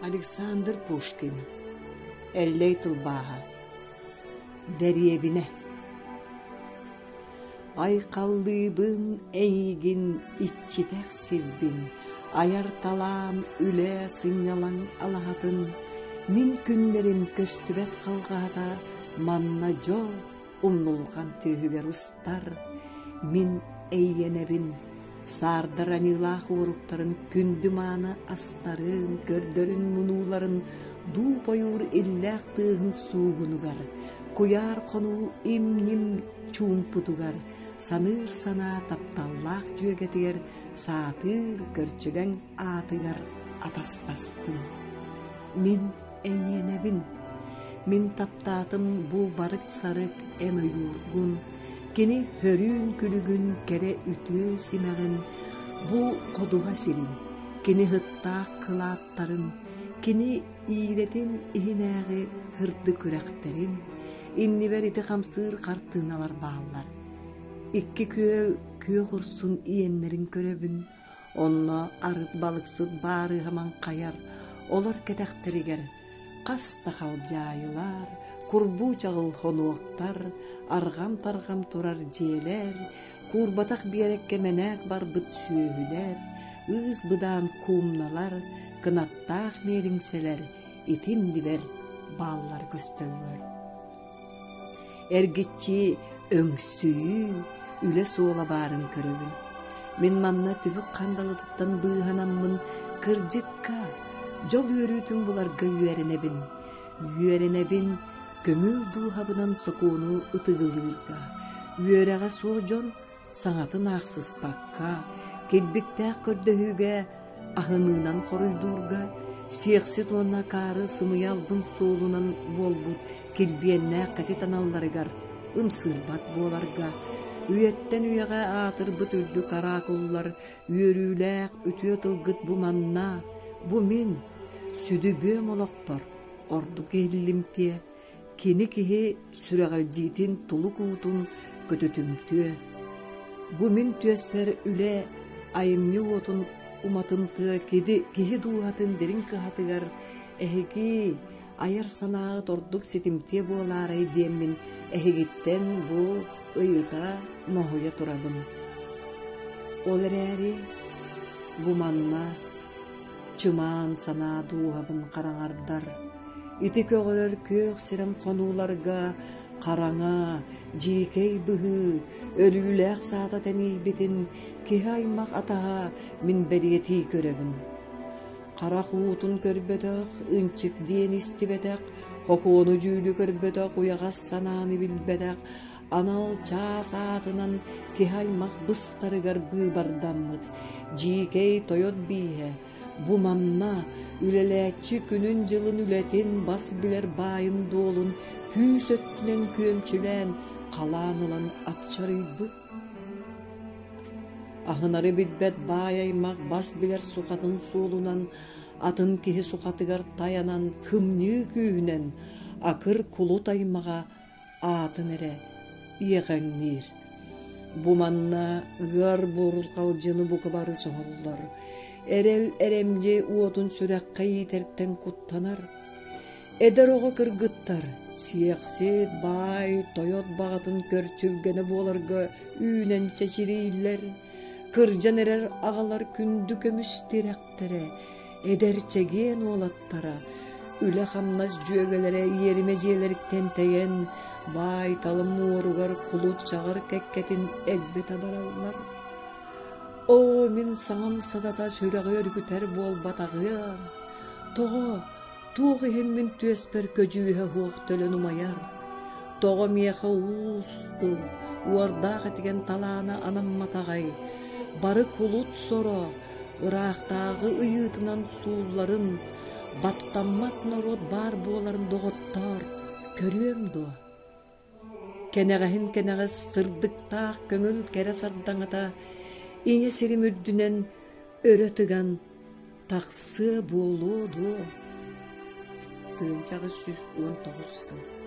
Александр Пушкин Эллэй тылбааһа Дэриэбинэ Айхаллыыбын эйигин иччитэх сирбин, Айар талаан үлэ сынньалаҥ алаһатын, Мин күннэрим көстүбэт халҕаһата Манна дьол умнулҕан түөһүгэр устар, Мин эйиэнэбин, саардар аньыылаах уоруктарын күндү мааны астарын, көрдөрүн мунууларын дууп ойуур иллээх тыаһын суугунугар, куйаар хонуу им-ньим чуумпутугар, саныыр санаа тапталлаах дьүөгэтигэр саатыыр көрчүлэҥ аатыгар атастастым. Мин эйиэнэбин. Мин таптаатым бу барык-сарык эн ойуургун, кини хөрүүн күлүгүн кэрэ үтүө симэҕин, бу ходуһа сирин, кини һыттаах кылааттарын, кини иирэтин иһинээҕи һырдык үрэхтэрин, иннибэр ити хамсыыр хартыыналар бааллар. Икки күөл күөх урсун иэннэрин көрөбүн, Онно арыт балыксыт баарыһа маҥхайар, олор кэтэхтэригэр хас да халдьаайылар, курбуу чаҕыл хонуоктар, арҕам-тарҕам турар дьиэлэр, куурбатах биэрэккэ мэнээк барбыт сүөһүлэр, ыыс-быдаан куумналар, кынаттаах миэлиҥсэлэр итиннибэр бааллар көстөллөр. Эргиччи өҥсүйүү, үлэ суола баарын көрөбүн. Мин манна түбүк хандалытыттан быыһанаммын, кырдьыкка, дьол үөрүүтүн буларга үөрэнэбин. Үөрэнэбин көҥүл дууһабынан сокуону ытыгылыырга, үөрэҕэ суох дьон саҥатын аахсыспакка, килбиктээх көрдөһүүгэ аһыныынан хоруйдуурга, сиэхсит уонна акаары сымыйа албын суолунан буолбут килбиэннээх кэтит аналларыгар ымсыырбат буоларга, үйэттэн үйэҕэ аатырбыт үрдүк араакуллар үөрүүлээх үтүө тылгыт бу манна, бу мин, сүдү бүөм олохпор ордук иһиллимтиэ, Кини киһи сүрэҕэлдьиитин тулук уутун көтүтүмтүө. Бу мин түөспэр үлэ айымньы уотун уматымтыа киһи дууһатын дириҥ кыһатыгар эһиги айар санааҕыт ордук ситимтиэ буолаарай диэммин эһигиттэн бу ыйыта моһуйа турабын. Ол эрээри бу манна чымаан санаа дууһабын хараҥардар Ити көҕөрөр күөх сирэм хонууларга хараҥа, дьиикэй быһыы, өлүүлээх саата тэнийбитин киһи аймах атаһа мин бэлиэтии көрөбүн. Харах уутун көрбөтөх, ынчык диэн истибэтэх, хокуону дьүүлү көрбөтөх, уйаҕас санааны билбэтэх, анал чаас аатынан киһи аймах быстарыгар быыбардаммыт дьиикэй тойот бииһэ Бу манна үлэлээччи күнүн-дьылын үлэтин бас билэр баайын-дуолун күүс өттүнэн күөмчүлээн, халаан ылан апчарыйбыт. Аһынары билбэт баай аймах бас билэр сухатын суолунан атын киһи сухатыгар тайанан кымньыы күүһүнэн акыр кулут аймаҕа аатын эрэ иэҕэҥниир. Бу манна ыар бурҕалдьыны бука бары соһоллор, эрэл эрэмдьи уотун сүрэххэ иитэртэн куттанар. Эдэр оҕо кыргыттар сиэхсит, баай, тойот баҕатын көрчүлгэнэ буоларга үүнэн чэчирииллэр, кырдьан эрэр аҕалар күндү көмүс тирэх эдэр чэгиэн уолаттара, үлэ-хамнас дьүөгэлэрэ иэримэ дьиэлэриттэн тэйэн, баай-талым уоругар кулут чаҕар кэккэтин элбэтэ бараллар. Оо, мин саҥам сатата сүрэҕи өрүкүтэр буолбатаҕыан! Тоҕо, Туох иһин мин түөспэр көдьүүһэ суох төлөн умайар? Тоҕо миэхэ уус тыл, уордаах этигэн талаана анамматаҕай? Бары кулут соро, ыраахтааҕы ыйыытынан суулларын, баттаммат норуот баар буоларын доҕоттоор, көрүөм дуо? Кэнэҕэһин кэнэҕэс сырдыктаах көҥүл кэрэ сардаҥата ийэ сирим үрдүнэн өрө тыган тахсыа буолуо дуо? 1819 сыл.